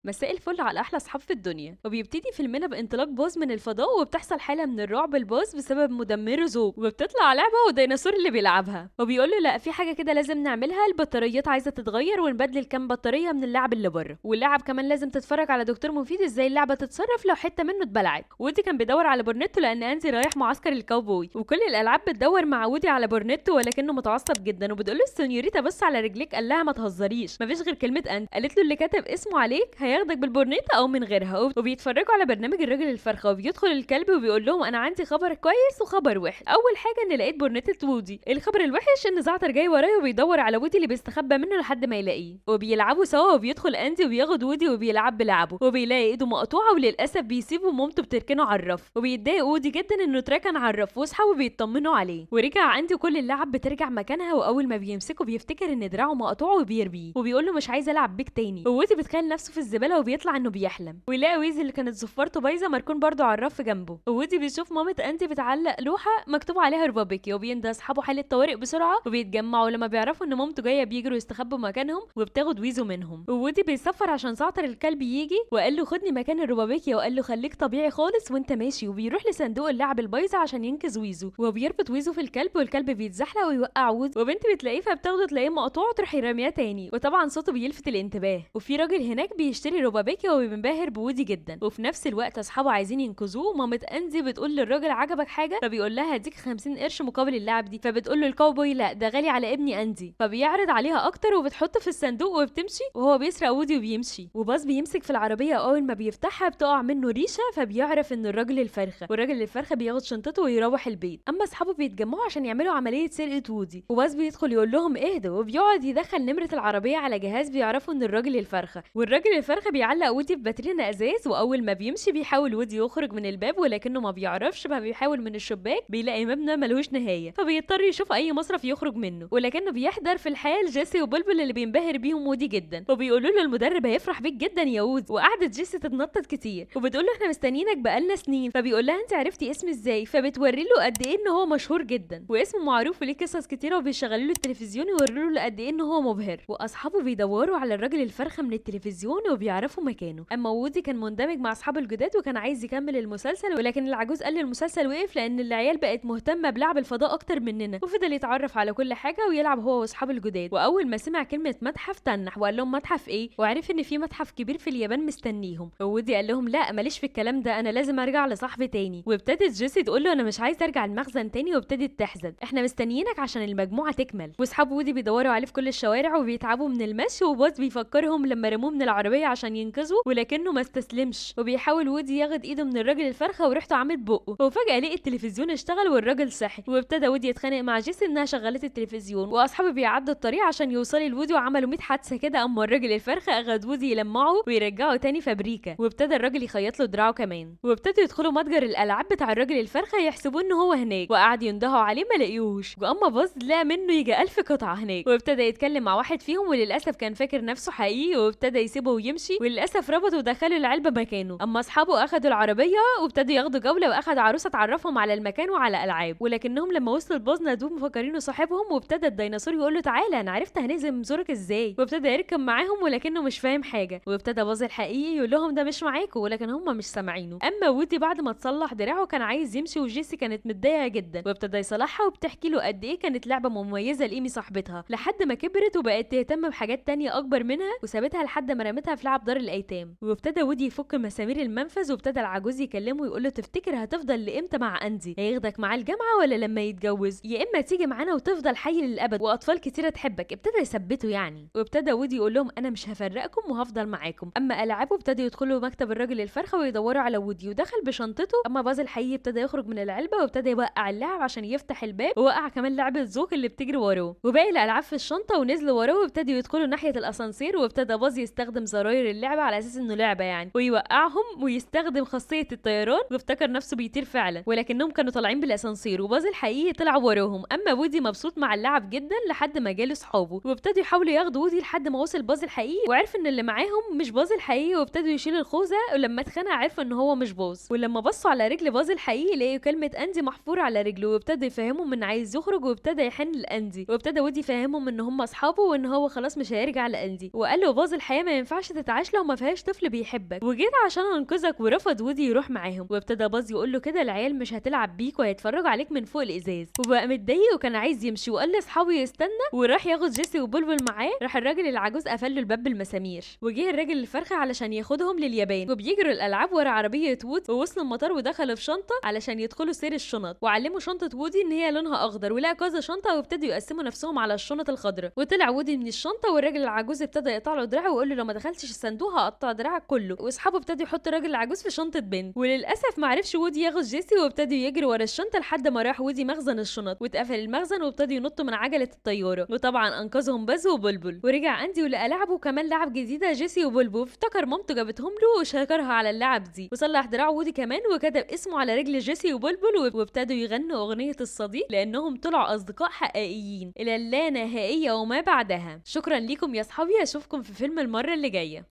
مساء الفل على احلى اصحاب في الدنيا. وبيبتدي فيلمنا بانطلاق باز من الفضاء، وبتحصل حاله من الرعب لباز بسبب مدمرة زوج، وبتطلع لعبه وديناصور اللي بيلعبها، وبيقول له لا في حاجة كده لازم نعملها، البطاريات عايزه تتغير ونبدل كام بطارية من اللعب اللي بره، واللعب كمان لازم تتفرج على دكتور مفيد ازاي اللعبة تتصرف لو حتة منه اتبلعت. وودي كان بيدور على بورنيتو لان اندي رايح معسكر الكاوبوي، وكل الالعاب بتدور مع وودي على بورنيتو ولكنه متعصب جدا، وبتقول له السنيوريتا بص على رجليك، قال لها ما تهزريش مفيش غير كلمة اندي، قالت له اللي كتب اسمه عليك هياخدك بالبورنيتا او من غيرها. وبيتفرجوا على برنامج الراجل الفرخه، وبيدخل الكلب وبيقول لهم انا عندي خبر كويس وخبر وحش. اول حاجة ان لقيت بورنيتا وودي، الخبر الوحش ان زعتر جاي ورايا وبيدور على وودي اللي بيستخبى منه لحد ما يلاقيه. وبيلعبوا سوا، وبيدخل اندي وبياخد وودي وبيلعب بلعبه، وبيلاقي ايده مقطوعة وللاسف بيسيبه مامته بتركنه على الرف، وبيتضايق وودي جدا انه اتركن على الرف، واصحابه بيطمنوا عليه. ورجع اندي وكل اللعب بترجع مكانها، واول ما بيمسكه بيفتكر ان دراعه مقطوع وبيرميه وبيقول له مش عايز العب بيك تاني. وودي بيتخيل نفسه في الزبالة وبيطلع انه بيحلم، ويلاقي ويزي اللي كانت زفارته بايظة مركون برده على الرف جنبه. وودي بيشوف مامة اندي بتعلق لوحة مكتوب عليها روبابيكي، وبينده اصحابه حاله طوارئ بسرعة وبيتجمعوا، لما بيعرفوا ان مامته جاية بيجروا يستخبوا مكانهم، وبتاخد ويزو منهم. وودي بيسفر عشان زعتر الكلب يجي، وقال له خدني مكان الروبابيكي، وقال له خليك طبيعي خالص وانت ماشي. وبيروح لصندوق اللعب البايظه عشان ينقذ ويزو، وبيربط ويزو في الكلب، والكلب بيتزحلق ويوقع وودي، وبنت بتلاقيه فبتاخده تلاقيه مقطوع تروح رامياه تاني، وطبعا صوته بيلفت الانتباه. وفي راجل هناك بيشتري روبابيكي وبينبهر بودي جدا، وفي نفس الوقت اصحابه عايزين ينقذوه. مامة اندي بتقول للراجل عجبك حاجة، فبيقول لها هديك 50 قرش مقابل اللعب دي، فبتقول له الكاوبوي لا ده غالي على ابني اندي، فبيعرض عليها اكتر وبتحطه في الصندوق وبتمشي، وهو بيسرق وودي وبيمشي. وباز بيمسك في العربية اول ما بيفتحها بتقع منه ريشه، فبيعرف ان الراجل الفرخه، والراجل الفرخه بياخد شنطته ويروح البيت. اما اصحابه بيتجمعوا عشان يعملوا عملية سرقه وودي، وباز بيدخل يقول لهم اهدوا، وبيقعد يدخل نمره العربية على جهاز بيعرفوا ان الراجل الفرخه، والراجل الفرخه بيعلق وودي في باترينا ازاز، واول ما بيمشي بيحاول وودي يخرج من الباب ولكنه ما بيعرفش، فبيحاول من الشباك بيلاقي مبنى ملهوش نهاية، فبيضطر يشوف اي مصرف يخرج منه، ولكنه بيحضر في الحال جيسي وبلبل اللي بينبهر بيهم وودي جدا، وبيقولوا له المدرب هيفرح بيك جدا يا وودي. وقعدت جيسي تتنطط كتير وبتقول له احنا مستنيينك بقالنا سنين، فبيقول لها انت عرفتي اسمي ازاي، فبتوري له قد ايه ان هو مشهور جدا واسمه معروف وليه قصص كتيرة، وبيشغلوا له التلفزيون ويوروا له قد ايه ان هو مبهر. واصحابه بيدوروا على الراجل الفرخه من التلفزيون وبيعرفوا مكانه. اما وودي كان مندمج مع اصحابه الجداد وكان عايز يكمل المسلسل، ولكن العجوز قال المسلسل وقف لان العيال بقت مهتمة بلعب الفضاء اكتر مننا، وفضل يتعرف على كل حاجة ويلعب هو واصحابه الجداد. واول ما سمع كلمة متحف تنح وقال لهم متحف ايه، وعرف ان في متحف كبير في اليابان مستنيهم. وودي قال لهم لا ماليش في الكلام ده، انا لازم ارجع لصاحبي تاني. وابتدت جيسي تقول له انا مش عايز ارجع المخزن تاني، وابتدت تحزن احنا مستنيينك عشان المجموعة تكمل. واصحاب وودي بيدوروا عليه في كل الشوارع وبيتعبوا من المشي، وباز بيفكرهم لما رموه من العربية عشان ينقذوه ولكنه ما استسلمش، وبيحاول وودي ياخد ايده من الراجل الفرخه وريحته عامل بقه، وفجاة لقي التلفزيون اشتغل والراجل صحي. وابتدى وودي يتخانق مع جيسي انها شغلت التلفزيون، واصحابه بيعدوا الطريق عشان يوصلوا لوودي وعملوا 100 حادثه كده. اما الراجل الفرخه اخد وودي يلمعه ويرجعه تاني فابريكا، وابتدى الراجل يخيط له دراعه كمان. وابتدوا يدخلوا متجر الالعاب بتاع الراجل الفرخه يحسبوه ان هو هناك، وقعد يندهوا عليه ما لقيوش. واما باز لقى منه يجي 1000 قطعه هناك، وابتدى يتكلم مع واحد فيهم وللاسف كان فاكر نفسه حقيقي، وابتدى يسيبه ويمشي، وللاسف ربطه ودخلوا العلبة مكانه. اما اصحابه اخدوا العربية وابتدوا ياخدوا جولة، واخد عروسه تعرفهم على المكان وعلى العاب، ولكنهم لما وصلوا لباز نادوه مفكرينه صاحبهم، وابتدى الديناصور يقول له تعالى انا عرفت هنهزم زورك ازاي، وابتدى يركب معاهم ولكنه مش فاهم حاجة. وابتدى باز الحقيقي يقول لهم ده مش معاكم، ولكن هم مش سامعينه. اما وودي بعد ما تصلح دراعه كان عايز يمشي، وجيسي كانت متضايقة جدا، وابتدى يصلحها وبتحكي له قد ايه كانت لعبه مميزة لايمي صاحبتها، لحد ما كبرت وبقت تهتم بحاجات تانية اكبر منها، وسابتها لحد ما رمتها في لعب دار الايتام. وابتدى وودي يفك مسامير المنفذ، وابتدى العجوز يكلمه ويقول له تفتكر هتفضل لامتى مع اندي؟ هياخدك معاه الجامعة ولا لما يتجوز؟ يا اما تيجي معانا وتفضل حي للابد واطفال كتيرة تحبك. ابتدى يثبته يعني، وابتدى وودي يقول لهم انا مش هفرقكم وهفضل معاكم. اما العابه ابتدوا يدخلوا مكتب الراجل الفرخه ويدوروا على وودي، ودخل بشنطته. اما باز الحقيقي ابتدى يخرج من العلبة وابتدى يوقع اللعب عشان يفتح الباب، ووقع كمان لعبه زوك اللي بتجري وراه، وباقي الالعاب في الشنطة، ونزلوا وراه وابتدوا يدخلوا ناحية الاسانسير. وابتدى باز يستخدم زراير اللعبة على اساس انه لعبه يعني، ويوقعهم ويستخدم خاصية الطيران، وافتكر نفسه بيطير فعلا، ولكنهم كانوا طالعين بالاسانسير، وباز الحقيقي طلع وراهم. اما وودي مبسوط مع اللعب جدا لحد ما جاله صحابه، وابتدوا يحاولوا ياخدوا وودي لحد ما وصل باز الحقيقي، وعرف ان اللي معاهم مش باز الحقيقي، وابتدوا يشيلوا الخوذه، ولما اتخانق عرفوا ان هو مش باز. ولما بصوا على رجل باز الحقيقي لقوا كلمة اندي محفورة على رجله، وابتدوا يفهموا ان عايز يخرج، وابتدى يحن لاندي، وابتدى وودي يفهمهم ان هم اصحابه وان هو خلاص مش هيرجع لاندي. وقال له باز الحقيقة ما ينفعش تتعلق تتعاش لو ما فيهاش طفل بيحبك، وجيت عشان انقذك. ورفض وودي يروح معاهم، وابتدى باز يقول له كده العيال مش هتلعب بيك وهيتفرجوا عليك من فوق الازاز، وبقى متضايق وكان عايز يمشي وقال لاصحابه يستنى، وراح ياخد جيسي وبلبل معاه. راح الراجل العجوز قفل له الباب بالمسامير، وجه الراجل الفرخه علشان ياخدهم لليابان، وبيجروا الالعاب ورا عربية وودي، ووصلوا المطار ودخلوا في شنطه علشان يدخلوا سير الشنط، وعلموا شنطه وودي ان هي لونها اخضر، ولقى كذا شنطه وابتدوا يقسموا نفسهم على الشنط الخضراء، وطلع وودي من الشنطة والراجل العجوز ابتدى يقطع له دراعه ويقول له لو ما دخلتش الصندوق هقطع دراعك كله، واصحابه ابتدوا يحطوا الراجل العجوز في شنطه بنت، وللاسف ما عرفش وودي ياخد جيسي، وابتدوا يجروا ورا الشنطة لحد ما راح وودي مخزن الشنط، واتقفل المخزن وابتدوا ينطوا من عجله الطيارة، وطبعا انقذهم باز وبلبل. ورجع اندي ولقى لعبه وكمان لعب جديدة جيسي وبلبل، افتكر مامته جابتهم له وشكرها على اللعب دي، وصلح دراع وودي كمان وكتب اسمه على رجل جيسي وبلبل، وابتدوا يغنوا اغنية الصديق لانهم طلعوا اصدقاء حقيقيين الى اللانهائيه وما بعدها. شكرا ليكم يا اصحابي، اشوفكم في فيلم المرة اللي جاية.